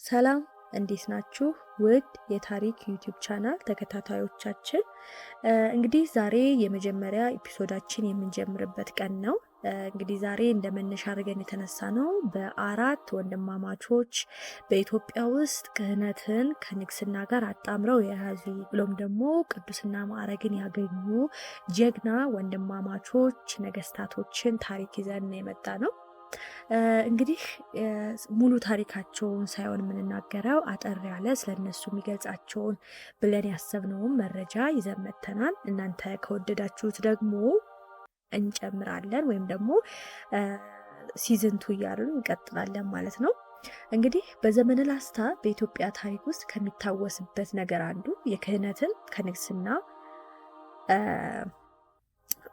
ሰላም፣ እንዴት ናችሁ? ውድ የታሪክ ዩቲዩብ ቻናል ተከታታዮቻችን፣ እንግዲህ ዛሬ የመጀመሪያ episode ኣችን የምንጀምርበት ቀን ነው። እንግዲህ ዛሬ እንደ መነሻ አድርገን የተነሳ ነው በአራት ወንድማማቾች በኢትዮጵያ ውስጥ ክህነትን ከንግስና ጋር አጣምረው የያዙ ብሎም ደግሞ ቅዱስና ማዕረግን ያገኙ ጀግና ወንድማማቾች ነገስታቶችን ታሪክ ይዘን የመጣ ነው። እንግዲህ ሙሉ ታሪካቸውን ሳይሆን የምንናገረው አጠር ያለ ስለነሱ የሚገልጻቸውን ብለን ያሰብነውን መረጃ ይዘን መጥተናል። እናንተ ከወደዳችሁት ደግሞ እንጨምራለን ወይም ደግሞ season 2 እያሉን እንቀጥላለን ማለት ነው። እንግዲህ በዘመነ ላስታ በኢትዮጵያ ታሪክ ውስጥ ከሚታወስበት ነገር አንዱ የክህነትን ከንግስና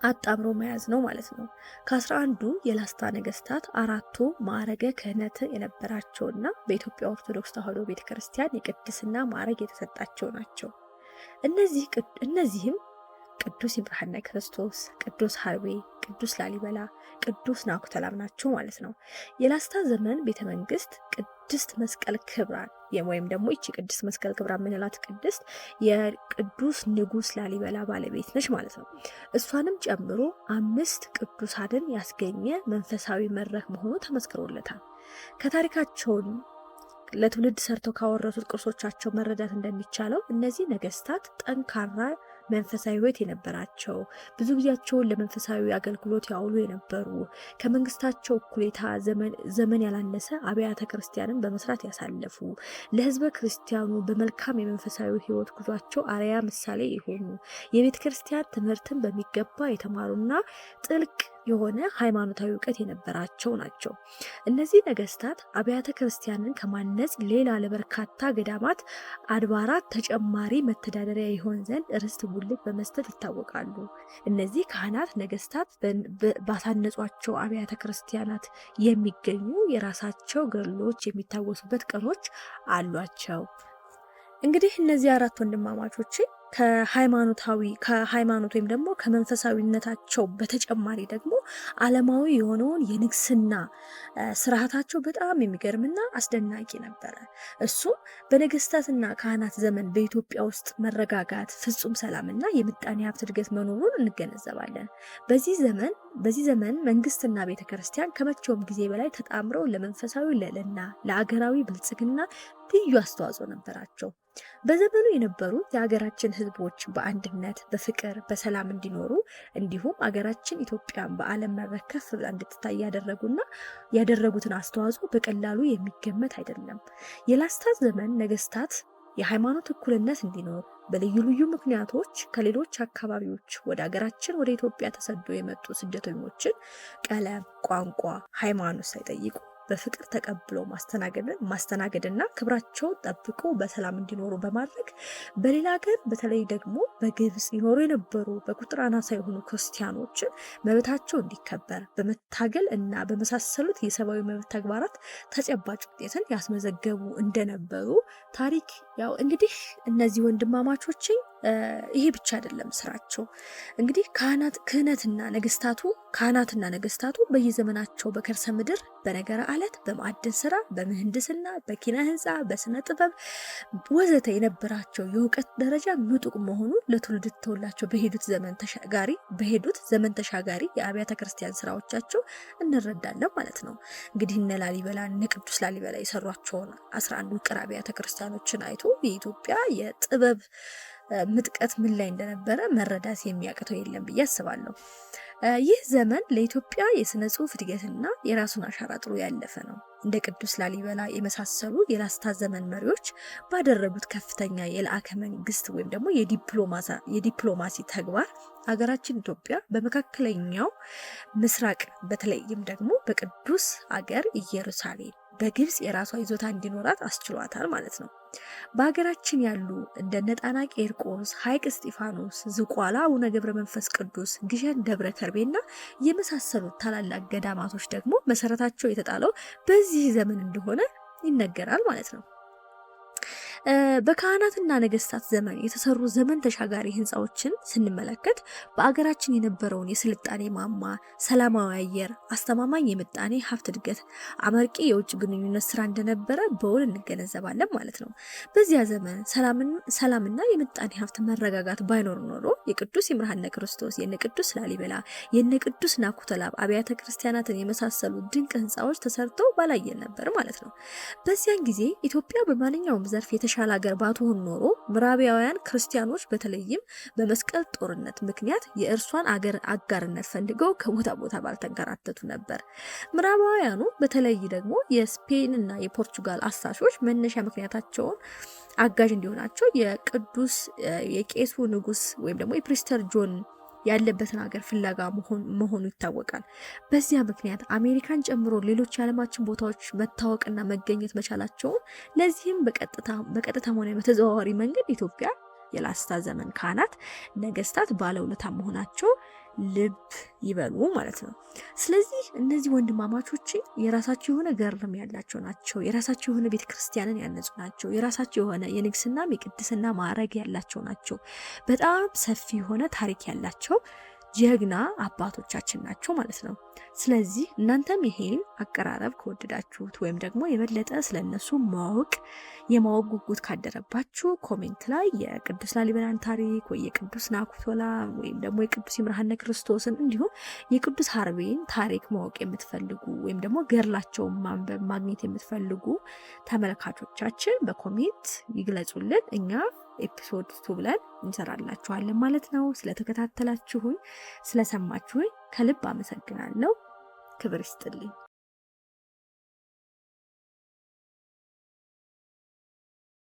አጣምሮ መያዝ ነው ማለት ነው። ከ11ዱ የላስታ ነገስታት አራቱ ማዕረገ ክህነት የነበራቸውና በኢትዮጵያ ኦርቶዶክስ ተዋሕዶ ቤተክርስቲያን የቅድስና ማዕረግ የተሰጣቸው ናቸው። እነዚህም ቅዱስ ይምርሐነ ክርስቶስ፣ ቅዱስ ሀርቤ፣ ቅዱስ ላሊበላ፣ ቅዱስ ናኩተላም ናቸው ማለት ነው። የላስታ ዘመን ቤተ መንግስት ቅድስት መስቀል ክብራን ወይም ደግሞ ይቺ ቅድስት መስቀል ክብራ የምንላት ቅድስት የቅዱስ ንጉስ ላሊበላ ባለቤት ነች ማለት ነው። እሷንም ጨምሮ አምስት ቅዱሳንን ያስገኘ መንፈሳዊ መድረክ መሆኑ ተመስክሮለታል። ከታሪካቸውን ለትውልድ ሰርተው ካወረሱት ቅርሶቻቸው መረዳት እንደሚቻለው እነዚህ ነገስታት ጠንካራ መንፈሳዊ ሕይወት የነበራቸው፣ ብዙ ጊዜያቸውን ለመንፈሳዊ አገልግሎት ያውሉ የነበሩ፣ ከመንግስታቸው እኩሌታ ዘመን ያላነሰ አብያተ ክርስቲያንን በመስራት ያሳለፉ፣ ለህዝበ ክርስቲያኑ በመልካም የመንፈሳዊ ሕይወት ጉዟቸው አርአያ ምሳሌ የሆኑ፣ የቤተ ክርስቲያን ትምህርትን በሚገባ የተማሩና ጥልቅ የሆነ ሃይማኖታዊ እውቀት የነበራቸው ናቸው። እነዚህ ነገስታት አብያተ ክርስቲያንን ከማነጽ ሌላ ለበርካታ ገዳማት፣ አድባራት ተጨማሪ መተዳደሪያ ይሆን ዘንድ ርስት ጉልት በመስጠት ይታወቃሉ። እነዚህ ካህናት ነገስታት ባሳነጿቸው አብያተ ክርስቲያናት የሚገኙ የራሳቸው ገድሎች የሚታወሱበት ቀኖች አሏቸው። እንግዲህ እነዚህ አራት ወንድማማቾችን ከሃይማኖታዊ ከሃይማኖት ወይም ደግሞ ከመንፈሳዊነታቸው በተጨማሪ ደግሞ ዓለማዊ የሆነውን የንግስና ስርዓታቸው በጣም የሚገርምና አስደናቂ ነበረ። እሱም በነገስታትና ካህናት ዘመን በኢትዮጵያ ውስጥ መረጋጋት፣ ፍጹም ሰላምና የምጣኔ ሀብት እድገት መኖሩን እንገነዘባለን። በዚህ ዘመን መንግስትና ቤተ ክርስቲያን ከመቼውም ጊዜ በላይ ተጣምረው ለመንፈሳዊ ልዕልና፣ ለአገራዊ ብልጽግና ልዩ አስተዋጽኦ ነበራቸው። በዘመኑ የነበሩ የሀገራችን ህዝቦች በአንድነት፣ በፍቅር፣ በሰላም እንዲኖሩ እንዲሁም አገራችን ኢትዮጵያን በዓለም መድረክ ከፍ ብላ እንድትታይ ያደረጉና ያደረጉትን አስተዋጽኦ በቀላሉ የሚገመት አይደለም። የላስታ ዘመን ነገስታት የሃይማኖት እኩልነት እንዲኖር በልዩ ልዩ ምክንያቶች ከሌሎች አካባቢዎች ወደ ሀገራችን ወደ ኢትዮጵያ ተሰዶ የመጡ ስደተኞችን ቀለም፣ ቋንቋ፣ ሃይማኖት ሳይጠይቁ በፍቅር ተቀብሎ ማስተናገድና ክብራቸውን ጠብቆ በሰላም እንዲኖሩ በማድረግ በሌላ ሀገር በተለይ ደግሞ በግብፅ ይኖሩ የነበሩ በቁጥር አናሳ የሆኑ ክርስቲያኖችን መብታቸው እንዲከበር በመታገል እና በመሳሰሉት የሰብአዊ መብት ተግባራት ተጨባጭ ውጤትን ያስመዘገቡ እንደነበሩ ታሪክ ያው እንግዲህ እነዚህ ወንድማማቾችን ይሄ ብቻ አይደለም ስራቸው። እንግዲህ ካህናት ክህነትና ነገስታቱ ካህናትና ነገስታቱ በየዘመናቸው በከርሰ ምድር፣ በነገረ አለት፣ በማዕድን ስራ፣ በምህንድስና፣ በኪነ ህንፃ፣ በስነ ጥበብ ወዘተ የነበራቸው የእውቀት ደረጃ ምጡቅ መሆኑን ለትውልድ ተውላቸው በሄዱት ዘመን ተሻጋሪ የአብያተ ክርስቲያን ስራዎቻቸው እንረዳለን ማለት ነው። እንግዲህ እነ ላሊበላ፣ እነ ቅዱስ ላሊበላ የሰሯቸውን 11 ውቅር አብያተ ክርስቲያኖችን አይቶ የኢትዮጵያ የጥበብ ምጥቀት ምን ላይ እንደነበረ መረዳት የሚያቅተው የለም ብዬ አስባለሁ። ይህ ዘመን ለኢትዮጵያ የስነ ጽሁፍ እድገትና የራሱን አሻራ ጥሎ ያለፈ ነው። እንደ ቅዱስ ላሊበላ የመሳሰሉ የላስታ ዘመን መሪዎች ባደረጉት ከፍተኛ የልአከ መንግስት ወይም ደግሞ የዲፕሎማሲ ተግባር ሀገራችን ኢትዮጵያ በመካከለኛው ምስራቅ በተለይም ደግሞ በቅዱስ አገር ኢየሩሳሌም በግብፅ የራሷ ይዞታ እንዲኖራት አስችሏታል ማለት ነው። በሀገራችን ያሉ እንደነ ጣና ቄርቆስ፣ ሐይቅ እስጢፋኖስ፣ ዝቋላ አቡነ ገብረ መንፈስ ቅዱስ፣ ግሸን ደብረ ከርቤና የመሳሰሉት ታላላቅ ገዳማቶች ደግሞ መሰረታቸው የተጣለው በዚህ ዘመን እንደሆነ ይነገራል ማለት ነው። በካህናትና ነገስታት ዘመን የተሰሩ ዘመን ተሻጋሪ ህንፃዎችን ስንመለከት በአገራችን የነበረውን የስልጣኔ ማማ፣ ሰላማዊ አየር፣ አስተማማኝ የምጣኔ ሀብት እድገት፣ አመርቂ የውጭ ግንኙነት ስራ እንደነበረ በውል እንገነዘባለን ማለት ነው። በዚያ ዘመን ሰላምና የምጣኔ ሀብት መረጋጋት ባይኖር ኖሮ የቅዱስ ይምርሃነ ክርስቶስ፣ የነ ቅዱስ ላሊበላ፣ የነ ቅዱስ ናኩቶ ለአብ አብያተ ክርስቲያናትን የመሳሰሉ ድንቅ ህንፃዎች ተሰርተው ባላየን ነበር ማለት ነው። በዚያን ጊዜ ኢትዮጵያ በማንኛውም ዘርፍ የተሻለ ሀገር ባትሆን ኖሮ ምዕራባውያን ክርስቲያኖች በተለይም በመስቀል ጦርነት ምክንያት የእርሷን አገር አጋርነት ፈልገው ከቦታ ቦታ ባልተንከራተቱ ነበር። ምዕራባውያኑ በተለይ ደግሞ የስፔንና የፖርቹጋል አሳሾች መነሻ ምክንያታቸውን አጋዥ እንዲሆናቸው የቅዱስ የቄሱ ንጉስ ወይም ደግሞ የፕሪስተር ጆን ያለበትን ሀገር ፍለጋ መሆኑ ይታወቃል። በዚያ ምክንያት አሜሪካን ጨምሮ ሌሎች የዓለማችን ቦታዎች መታወቅና መገኘት መቻላቸውን፣ ለዚህም በቀጥታም ሆነ በተዘዋዋሪ መንገድ ኢትዮጵያ የላስታ ዘመን ካህናት ነገስታት ባለውለታ መሆናቸው ልብ ይበሉ ማለት ነው። ስለዚህ እነዚህ ወንድማማቾች የራሳቸው የሆነ ገርም ያላቸው ናቸው። የራሳቸው የሆነ ቤተክርስቲያንን ያነጹ ናቸው። የራሳቸው የሆነ የንግስናም የቅድስና ማዕረግ ያላቸው ናቸው። በጣም ሰፊ የሆነ ታሪክ ያላቸው ጀግና አባቶቻችን ናቸው ማለት ነው። ስለዚህ እናንተም ይሄን አቀራረብ ከወደዳችሁት ወይም ደግሞ የበለጠ ስለነሱ ማወቅ የማወቅ ጉጉት ካደረባችሁ comment ላይ የቅዱስ ላሊበላን ታሪክ ወይ የቅዱስ ናኩቶ ለአብ ወይም ደግሞ የቅዱስ ይምርሃነ ክርስቶስን እንዲሁም የቅዱስ ሀርቤን ታሪክ ማወቅ የምትፈልጉ ወይም ደግሞ ገድላቸውን ማንበብ ማግኘት የምትፈልጉ ተመልካቾቻችን በ comment ይግለጹልን። እኛ episode 2 ብለን እንሰራላችኋለን ማለት ነው። ስለተከታተላችሁኝ፣ ስለሰማችሁኝ ከልብ አመሰግናለሁ። ክብር ይስጥልኝ።